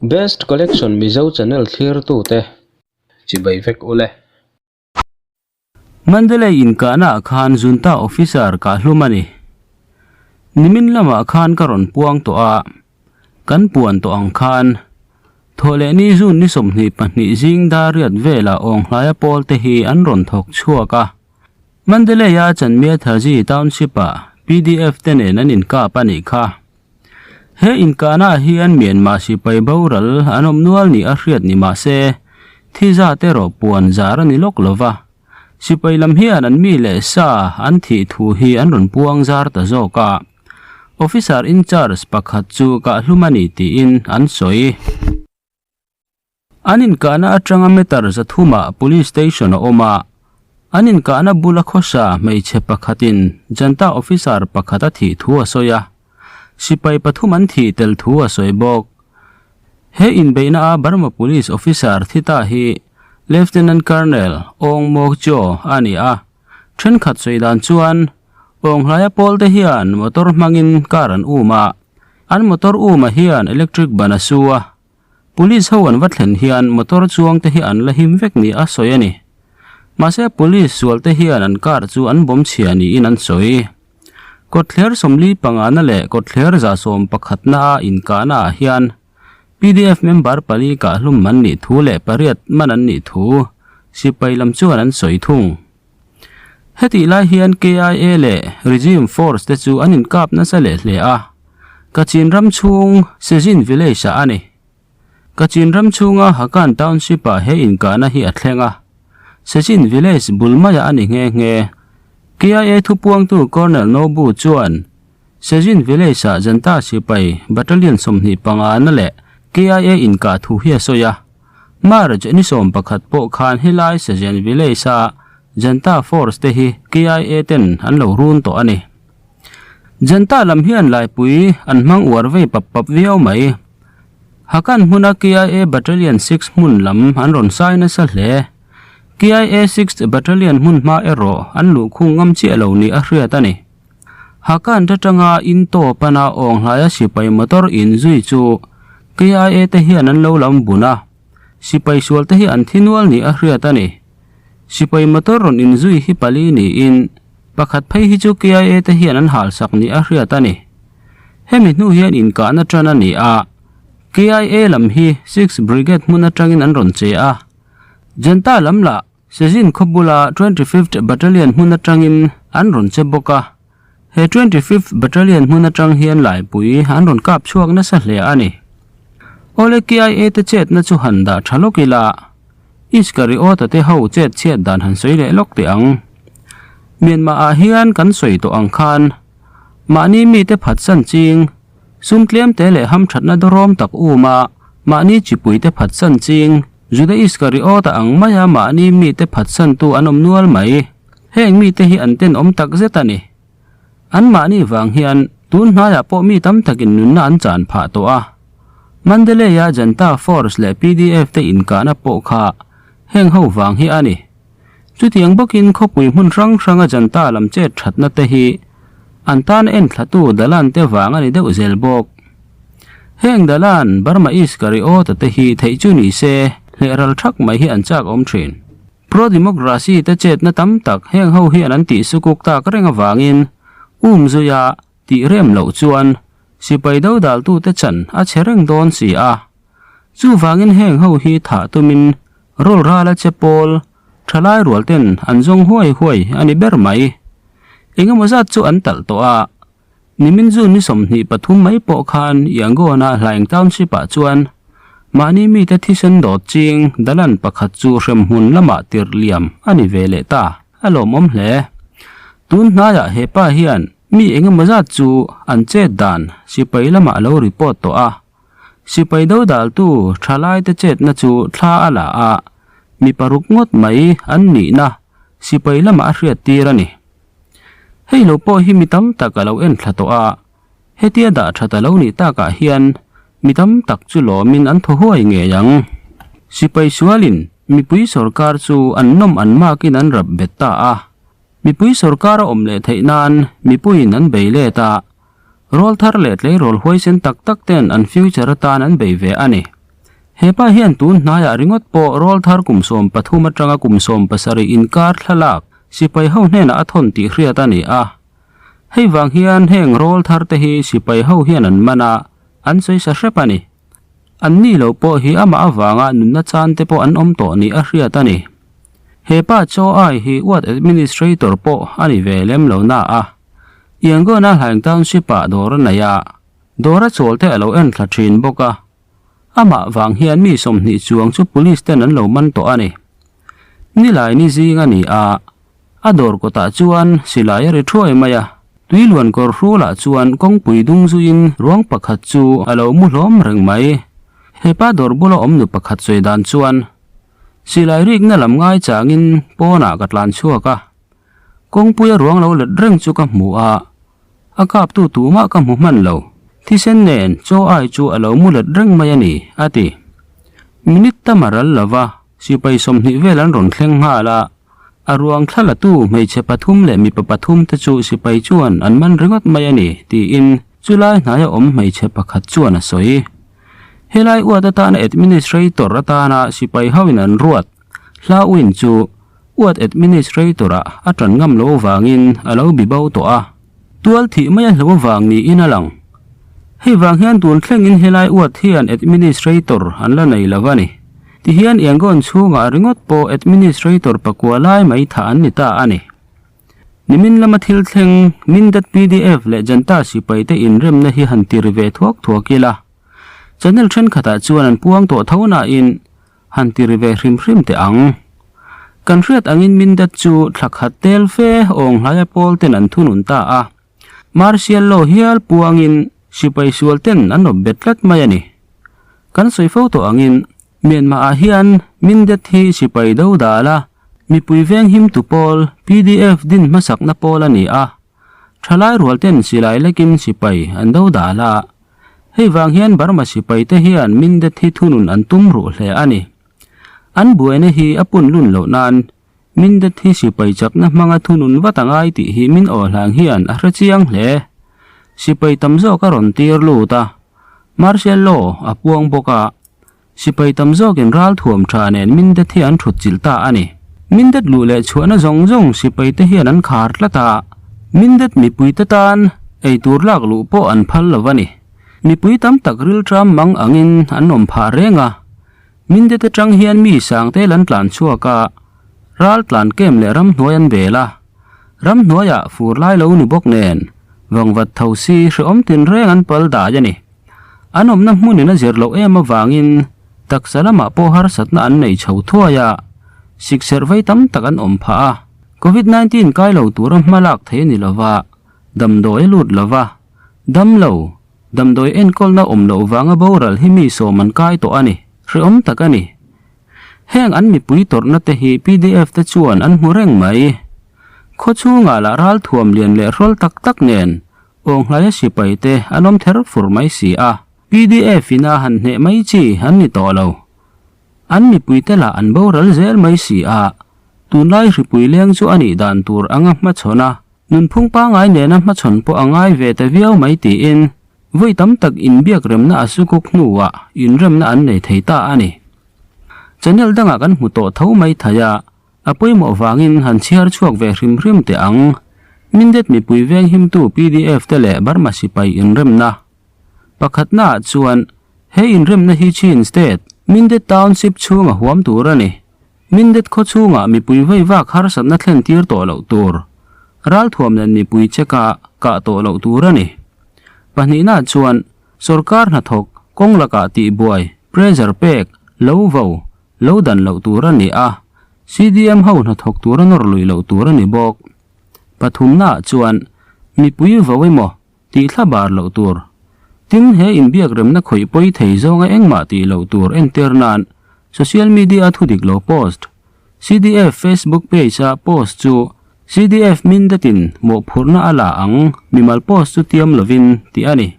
Best Collection Mizo channel thlirtute chibai vek ule. Mandalay inkahnaah khan Junta officer kah hlum a ni. Nimin lamah khan ka rawn puang tawh a, kan puan tawh ang khan Thawhlehni June ni 22 zing dar riat velah Awnghlaia pawlte hi an rawn thawk chhuak a. Mandalay-a Chanmiathazi Township-ah PDF te nen an inkap a nih kha. He inkahnaah hian Myanmar sipai boral an awm nual nih a hriat ni mah se, thi zat erawh puan zar a ni lawk lo va. Sipai lam hian an mi leh sa an thih thu hi an rawn puang zar ta zawk a. Officer in charge pakhat chu kahhlum a ni tiin an sawi. An inkahna atanga meter zathumah Police Station a awm a, an inkahna bula khawsa hmeichhe pakhatin Janta officer pakhat a thih thu a sawi a, sipai pathum an thih tel thu a sawi bawk. He inbeihna a Burma Police officer thi ta hi Lieutenant Colonel Aung Maw Kyaw a ni a, thenkhat sawi dan chuan Awnghlaia pawlte hian motor hmangin car an um a, an motor um-ah hian electric ban a su a, Police ho an va thlen hian motor chuang te hi an la him vek ni a sawi a ni. Mahse police sual te hian an car chu an bawm chhia niin an sawi. Kawtthler 45 na leh kawtthler 111 na a inkahna ah hian pdf member pali kah hlum an nih thu leh pariat man an nih thu sipai lam chuan an sawi thung. Hetih lai hian KIA leh Regime Force te chu an inkap nasa leh hle a, Kachin ram chhung Sezin Village ah a ni. Kachin ram chhunga Hakan Township ah he inkahna hi a thleng a, Sezin Village bul maiah a ni nghe nghe. KIA thupuangtu Colonel Nobu chuan Sezin Village ah Janta sipai Battalion 25 na leh KIA inkah thu hi a sawi a. March ni 11 pawh khan helai Sezin Village a Janta Force te hi KIA ten an lo run tawh a ni. Janta lam hian laipui an hmang uar vei pap pap viau mai. Hakan hmuna KIA Battalion 6 hmun lam an rawn sai nasa hle. KIA 6th Battalion hmun hma erawh an luhkhung ngam chiah lo ni a hriat a ni. Hakan atanga in tawp pana Awnghlaia sipai motor in zui chu KIA te hian an lo lam bun a, sipai sual te hi an thi nual ni a hriat a ni. Sipai motor rawn in zui hi pali niin pakhat phei hi chu KIA te hian an hal sak ni a hriat a ni. Hemi hnu hian inkahna tan a ni a, KIA lam hi 6th Brigade hmun atangin an rawn che a, Janta lam lah Sezin khawbula 25th Battalion hmun atangin an rawn che bawk a, he 25th Battalion hmun atang hian laipui an rawn kap chhuak nasa hle a ni. Awle KIA te chetna chu han dah tha lawk ila, Iskariota te ho chet chhiat dan han sawi leh lawk teh ang. Myanmar ah hian kan sawi tawh ang khan mahni mite phatsan ching, sum tlem te leh hamthatna dawrawm tak um a, mahni chipui te phatsan ching, Juda Iskariota ang maia mahni mite phatsantu an awm nual mai. Heng mite hi an tenawm tak zet a ni. An mahni vang hian tun hnaiah pawh mi tam takin nunna an chan phah tawh a. Mandalay-a Janta Force leh PDF te inkahna pawh kha heng ho vang hi a ni. Chutiang bawkin khawpui hmun hrang hranga Janta lam chet thatna te hi an tan enthlatu Dalan te vang a ni deuh zel bawk. Heng Dalan, Burma Iskariota te hi theih chu ni se hleh ral thak mai hi an chak awm thin. Pro-democracy te chetna tam tak heng ho hian an tih sukuk tak reng avangin um zuia tih rem loh chuan sipai dodaltute chan a che reng dawn si a. Chuvangin heng ho hi thah tumin rawl ral a che pawl thalai rual ten an zawng huai huai a ni ber mai. Engemaw zat chu an talh tawh a, nimin June ni 23 mai pawh khan Yangon-a Hlaing Township ah chuan mahni mite thisen dawt ching dalan pakhat chu hremhmun lamah tirh liam a ni ve leh ta a lawmawm hle. Tun hnaiah he pa hian mi engemaw zat chu an chet dan sipai lamah a lo report tawh a, sipai dodaltu thalai te chetna chu thla a la a, mi paruk ngawt mai an nihna sipai lamah a hriat tir a ni. Hei lo pawh hi mi tam tak a lo en thla tawh a, hetia dah that a lo nih takah hian mi tam tak chu lawmin an thaw huai ngei ang. Sipai sualin mipui sorkar chu an nawm an makin an rap bet ta a, mipui sorkar a awm leh theih nan mipuiin an bei let a, rawl thar leh tleirawl huaisen tak tak ten an future atan an bei ve a ni. He pa hian tun hnaiah ringawt pawh rawlthar kum 13 atanga kum 17 inkar thlalak sipai ho hnenah a thawn tih hriat a ni a. Hei vang hian heng rawlthar te hi sipai ho hian an man a, an sawi sa hrep a ni. An ni lo pawh hi amah avanga nunna chan te pawh an awm tawh ni a hriat a ni. He pa Chaw Ai hi Ward Administrator pawh a ni ve lem lo na a, Yangon-a Hlaing Township-ah dawr a nei a, dawr a chawl te a lo en thla thin bawk a. Amah vang hian mi 20 chuang chu Police ten an lo man tawh a ni. Nilai ni zing a ni a, a dawr kawtah chuan silai a ri thuai mai a, tui luan kawr hrulah chuan kawngpui dung zuiin ruang pakhat chu a lo mu hlawm reng mai. Hepa dawr bula awm nu pakhat sawi dan chuan silai rikna lam ngai changin pawnah ka tlan chhuak a, kawngpuia ruang lo let reng chu ka hmu a, A kaptu tumah ka hmu hman lo. Thisen nen chaw ai chu a lo mu let reng mai a ni, a ti. Minute tam a ral lo va, sipai 20 vel an rawn thleng nghal a. A ruang thla latu hmeichhe pathum leh mipa pathum te chu sipai chuan an man ringawt mai a ni, tiin chulai hnaia awm hmeichhe pakhat chuan a sawi. Helai uat atana administrator atana sipai hoin an ruat Hlauin chu Ward Administrator-ah a ṭan ngam lo vangin a lo bi bo tawh a, tual thih mai a hlo vang niin a lang. Hei vang hian tun thlengin helai Ward hian Administrator an la nei lo a ni. Tihian Yangon chhungah ringawt pawh Administrator pakua lai mai thah an ni ta a ni. Nimin lama thil thleng Mindat pdf leh Janta sipaite inremna hi han tir ve thuak thuak ila, channel thenkhatah chuan an puang tawh tho nain, Han ti ri ve hrim hrim teh ang. Kan hriat angin Mindat chu thla khat tel fe awng hlaia pawl ten an thunun ta a. Martial law hial puangin sipai sual ten an awp bet tlat mai a ni. Kan sawi fo tawh angin Myanmar ah hian Mindat hi sipai do dal a, mipui veng him tu pawl PDF din hmasakna pawl a ni a. Thalai rual ten silai lekin sipai an do dal a. Hei vang hian Burma sipai te hian Mindat hi thunun an tum ruh hle a ni. An buaina hi a pun lun loh nan Mindat hi sipai chakna hmanga thunun vat a ngai tih hi min aw hlang hian a hre chiang hle. Sipai tam zawk a rawn tir lut a, Martial Law a puang bawk a, Sipai tam zawkin ral thuam tha nen Mindat hi an thut chilh ta a ni. Mindat luh leh chhuahna zawng zawng sipai te hian an khar tlat a, Mindat mipui te tan ei tur lak luh pawh an phal lo a ni. Mipui tam tak rilṭam mang angin an awm phah reng a, Mindat atang hian mi sangte lan tlan chhuak a, ral tlan kem leh ramhnuai an bel a, ramhnuaiah fur lai lo ni bawk nen vangvat tho si hrehawm tinreng an pal dai a ni. An awmna hmunin a zir loh em avangin taksa lamah pawh harsatna an nei chho thuai a, sikserh vei tam tak an awm phah a. Covid 19 kai lo tura hma lak thei a ni lo va, damdawi a lut lo va, dam lo, damdawi enkawlna awm loh vanga boral hi mi sawm an kai tawh a ni, hrehawm tak a ni. Heng an mipui tawrhna te hi pdf te chuan an hmu reng mai. Khawchhungah lah ralthuam lian leh hrawl tak tak nen Awnghlaia sipai te an awm ther fur mai si a, pdf in a han hneh mai chi an ni tawh lo. An mipui te lah an boral zel mai si a, tunlai hripui leng chu a nih dan tur anga hmachhawn a, nunphung pangngai nena hmachhawn pawh a ngai ve ta viau mai tiin vawi tam tak inbiak remna a sukuk hnuah inremna an nei thei ta a ni. Channel dangah kan hmu tawh tho mai thei a, A pawimawh vangin han chhiar chhuak ve hrim hrim teh ang. Mindet mipui veng himtu pdf te leh Burma sipai inremna pakhatna ah chuan he inremna hi Chin State, Mindet Township chhunga huam tur a ni. Mindet khaw chhungah mipui vei vak harsatna thlen tir tawh loh tur. Ralthuam nen mipui check a kah tawh loh tur a ni. Pahnihna chuan sorkar hnathawk kawng lakah tihbuai, pressure pek, lo vo, Lo dan loh tur a ni a, CDM ho hnathawk tura nawr luih loh tur a ni bawk. Pathumnaah chuan mipui vo emaw tih thla bar loh tur. Tin, he inbiak remna khawih pawi thei zawnga engmah tih loh tur entir nan social media-a thudik lo post, CDF Facebook page-a post chu CDF Mindatin mawhphurhna a la ang, mimal post chu tiam lovin tih a ni.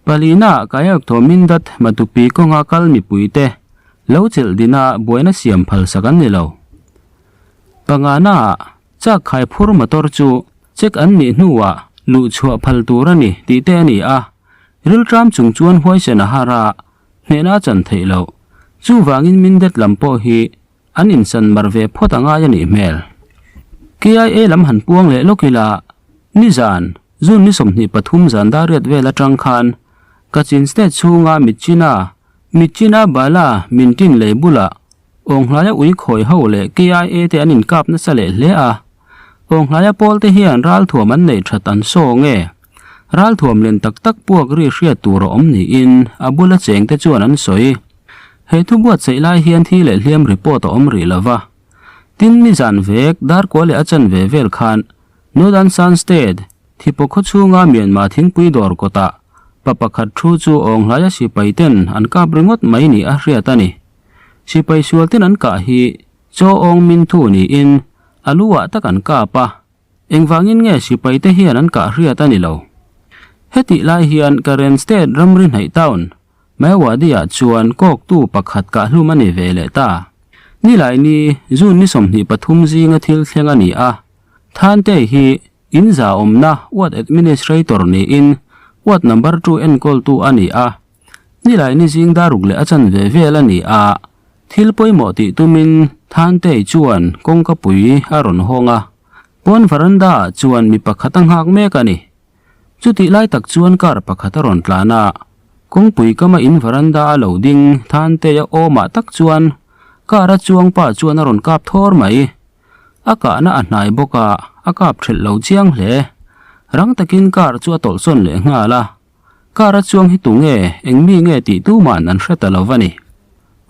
Palina kayak thaw Mindat Matupi kawnga kal mipuite lo chelh dina buaina siam phalsak an ni lo. Pangana ah chak khai phur motor chu check an nih hnuah luh chhuah phal tur a ni tih te a ni a, rilṭam chung chuan huaisen a har a, hnehna a chan theih loh. Chuvangin Mindet lam pawh hi an insan mar ve phawt a ngai a nih hmel. KIA lam han puang leh lawk ila, nizan, June ni 23 zan dariat vel atang khan Kachin State chhunga Mitchina, Mitchina Bala Mintin lei bulah Awnghlaia ui khawi ho leh KIA te an inkap nasa leh hle a. Awnghlaia pawl te hian ralthuam an neih that an saw nge? Ralthuam len tak tak puak ri hriat tur a awm niin a bula cheng te chuan an sawi. He thu buatsaih lai hian thi leh hliam report a awm rih lo va. Tin, nizan vek darkua leh a chanve vel khan Northern Shan State Thipaw khaw chhunga Myanmar thingpui dawr kawtah pa pakhat thu chu Awnghlaia sipai ten an kap ringawt mai ni a hriat a ni. Sipai sual ten an kah hi Chaw Awng Min Thu niin a lu ah tak an kap a, engvangin nge sipai te hian an kah hriat a ni lo. Hetih lai hian Karen State ramri hnaih town Myawaddy ah chuan kawktu pakhat kah hlum a ni ve leh ta. Nilaini June ni 23 zinga thil thleng a ni a, Thante hi In za awmna Ward Administrator niin Ward Number Two enkawltu a ni a. Nilaini zing daruk leh a chanve vel a ni a, thil pawimawh tih tumin Thantei chuan kawngka pui a rawn hawng a. Pawn veranda ah chuan mi pakhat a nghak mek a ni. Chutih lai tak chuan car pakhat a rawn tlan a, kawngpui kama in veranda a lo ding Thantei a awmah tak chuan car a chuang pa chuan a rawn kap thawr mai. A kahna a hnai bawk a, a kap thelh lo chiang hle. Rang takin car chu a tawlhsawn leh nghal a. Car a chuang hi tunge, eng mi nge tih tuman an hre ta lo va ni.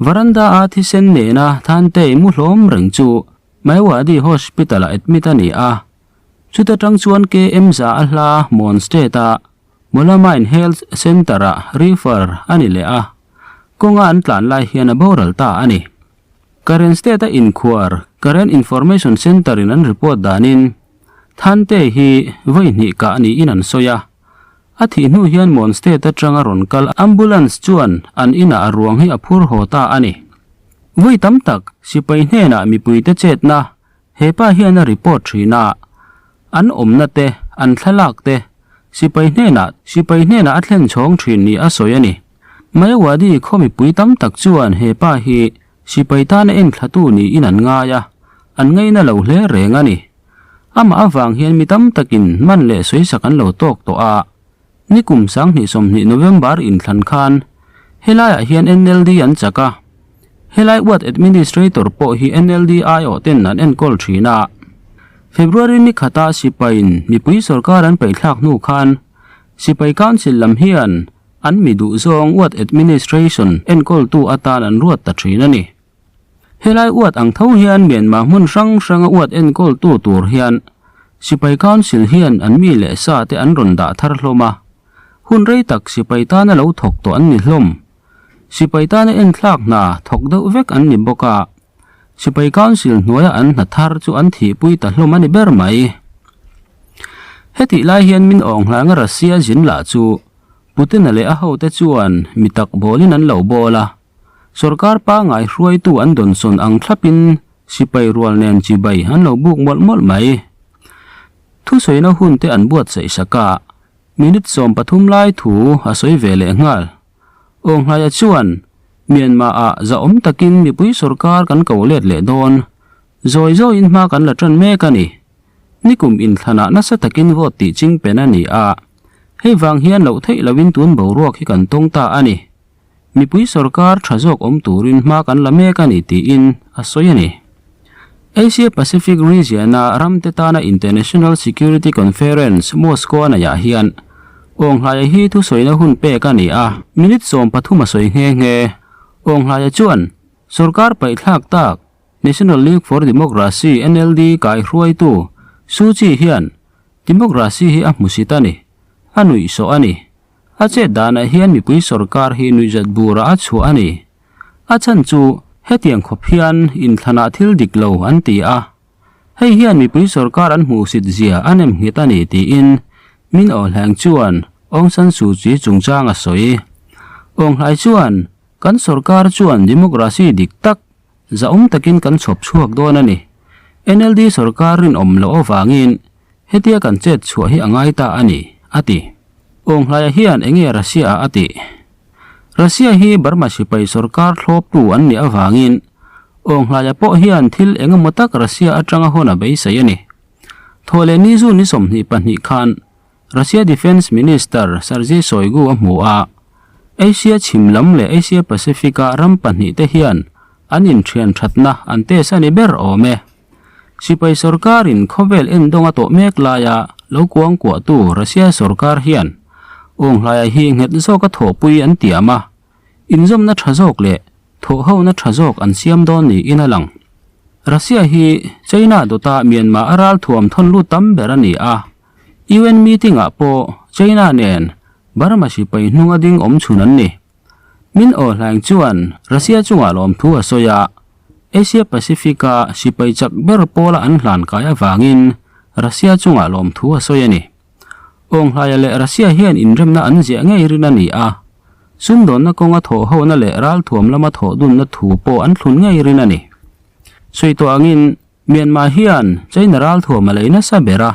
Veranda a thisen nena Thantei mu hlawm reng chu Maiwadi Hospital ah admit a ni a. Chuta tang chuan KM za a hla Mon State a Molamine Health Centre ah refer a ni leh a. Kawnga an tlan lai hian a boral ta a ni. Karen State-a inkhuar Karen Information Centre-in an report danin Thante hi vawi hnih kah niin an sawi a. A thih hnu hian Mon State atanga rawn kal ambulance chuan an inah a ruang hi a phur haw ta a ni. Vawi tam tak sipai hnenah mipuite chetna He pa hian a report thin a, an awmna te, an thlalak te, sipai hnenah sipai hnenah a thlen chhawng thin ni a sawi a ni. Mayawadi khaw mipui tam tak chuan he pa hi sipai tana enthlatu niin an ngai a, an ngaina lo hle reng a ni. Amah avang hian mi tam takin man leh sawisak an lo tawk tawh a, nikum 2020 November inthlan khan helaiah hian NLD an chak a, Helai Ward Administrator pawh hi NLD aiawh ten an enkawl thin a. February ni khata sipaiin mipui sorkar an peihthlak hnu khan Sipai Council lam hian an mi duh zawng Ward Administration enkawltu atan an ruat ta thin a ni. Helai Ward ang tho hian Myanmar hmun hrang hranga Ward enkawltu tur hian Sipai Council hian an mi leh sa te an rawn dah thar hlawm a. Hun rei tak sipai tana lo thawk tawh an ni hlawm. Sipai tana enthlak hna thawk deuh vek an ni bawk a, Sipai Council hnuaia an hna thar chu an thihpui ta hlawm a ni ber mai. Hetih lai hian min awng hlanga Russia zin lah chu Putin-a leh a hote chuan mi tak bawlin an lo bawl a, sorkar pangngai hruaitu an dawnsawn ang thlapin sipai rual nen chibai an lo buk mawlh mawlh mai. Thusawina hun te an buatsaih sak a, minute 13 lai thu a sawi ve leh nghal. Awnghlaia chuan, Myanmar-ah zahawm takin mipui sorkar kan ko let leh dawn. Zawi zawiin hma kan la tan mek a ni. Nikum inthlanah nasa takin vote tih ching pen a ni a, hei vang hian loh theih lohin tun boruak hi kan tawng ta a ni. Mipui sorkar tha zawk awm turin hma kan la mek a ni tiin a sawi a ni. Asia Pacific region-a ramte tana International Security Conference Moscow a neihah hian Awnghlaia hi thusawina hun pek a ni a. Minute 13 a sawi nghe nghe. Awnghlaia chuan sorkar paihthlak tak National League for Democracy, NLD, kaihruaitu Suu Kyi hian democracy hi a hmusit a ni, a nuihsawh a ni. A chet danah hian mipui sorkar hi nuihzat burah a chhuah a ni. A chhan chu hetiang khawp hian inthlanah thil dik lo an ti a, hei hian mipui sorkar an hmuhsit zia a nem nghet a ni tiin Min Aung Hlaing chuan Aung San Suu Kyi chungchang a sawi. Aung Hlai chuan, Kan sorkar chuan democracy dik tak zahawm takin kan chhawp chhuak dawn a ni. NLD sorkar rinawm loh avangin hetia kan chet chhuah hi a ngai ta a ni, a ti. Aung Hlaia hian enge Russia-ah a tih? Russia hi Burma sipai sorkar thlawptu an nih avangin Awnghlaia pawh hian thil eng emaw tak Russia atanga hawn a beisei a ni. Thawhleh ni June ni 22 khan Russia Defence Minister Sergei Shoigu a hmu a, Asia chhim lam leh Asia Pacific-a ram pahnihte hian an inthian thatna an test a ni ber awm e. Sipai sorkarin khawvel endawng a tawh mek laia lo kuangkuahtu Russia sorkar hian Awnghlaia hi nghet zawka thawhpui an tiam a, inzawmna tha zawk leh thawhhona tha zawk an siam dawn niin a lang. Russia hi China dawta Myanmar a ralthuam thawn lut tam ber a ni a, UN meeting-ah pawh China nen Burma sipai hnunga ding awm chhun an ni. Min Aw Hlaing chuan Russia chungah lawmthu a sawi a, Asia Pacific-a sipai chak ber pawla an hlan kai avangin Russia chungah lawmthu a sawi a ni. Awnghlaia leh Russia hian inremna an ziah ngei rin a ni a, sumdawnna kawnga thawhhona leh ralthuam lama thawhdunna thu pawh an thlun ngei rin a ni. Sawi tawh angin Myanmar hian China ralthuam a lei nasa ber a,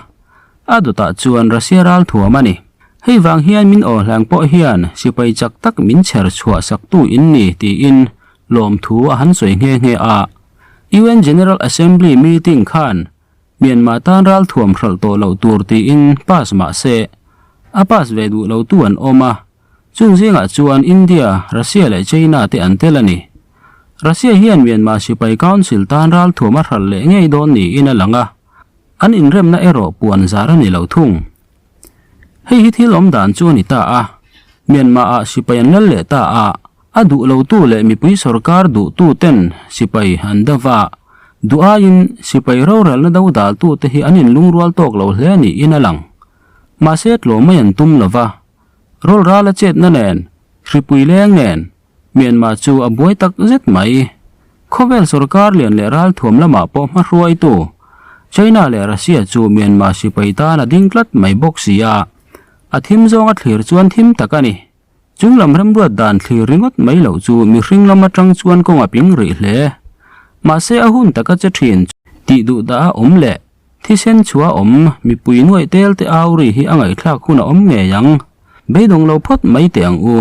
a dawtah chuan Russia ralthuam a ni. Hei vang hian min awhlang pawh hian sipai chak tak min chher chhuah saktu in ni tiin lawmthu a han sawi nghe nghe a. UN General Assembly meeting khan Myanmar tan ralthuam hralh tawh loh tur tiin pass mah se, a pass ve duh lotu an awm a. Chung zingah chuan India, Russia leh China te an tel a ni. Russia hian Myanmar sipai council tan ralthuam a hralh leh ngei dawn niin a lang a, an inremna erawh puan zar a ni lo thung. Hei hi thil awm dan chu a ni ta a, Myanmar ah sipai an lal leh ta a, a duh lotu leh mipui sorkar duhtu ten sipai an dava, duh aiin sipai rorelna dodaltu te hi an inlungrual tawk lo hle niin a lang. Mahse tlawm mai an tum lova. Rawl ral a chetna nen, hripui leng nen, Myanmar chu a buai tak zet mai. Khawvel sorkar lian leh ralthuam lamah pawh hmahruaitu China leh Russia chu Myanmar sipai tan a ding tlat mai bawk si a, a thim zawnga thlir chuan thim tak a ni. Chung lam remruat dan thlir ringawt mai loh chu mihring lam atang chuan kawng a ping rih hle. Mahse a hun taka che thin tih duh dah a awm leh Thisen chhuah awm, mipui nuaih tel te au ri hi a ngaihthlak hun a awm ngei ang. Beidawng lo phawt mai teh ang u.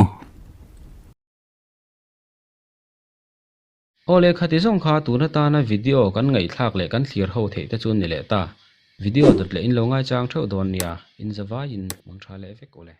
Aw le khati zawng kha tun atana video kan ngaihthlak leh kan thlir ho theih te chu ni leh ta. Video dawt leh in lo ngaichang theuh dawn nia, in zavaiin mang tha leh vek u le.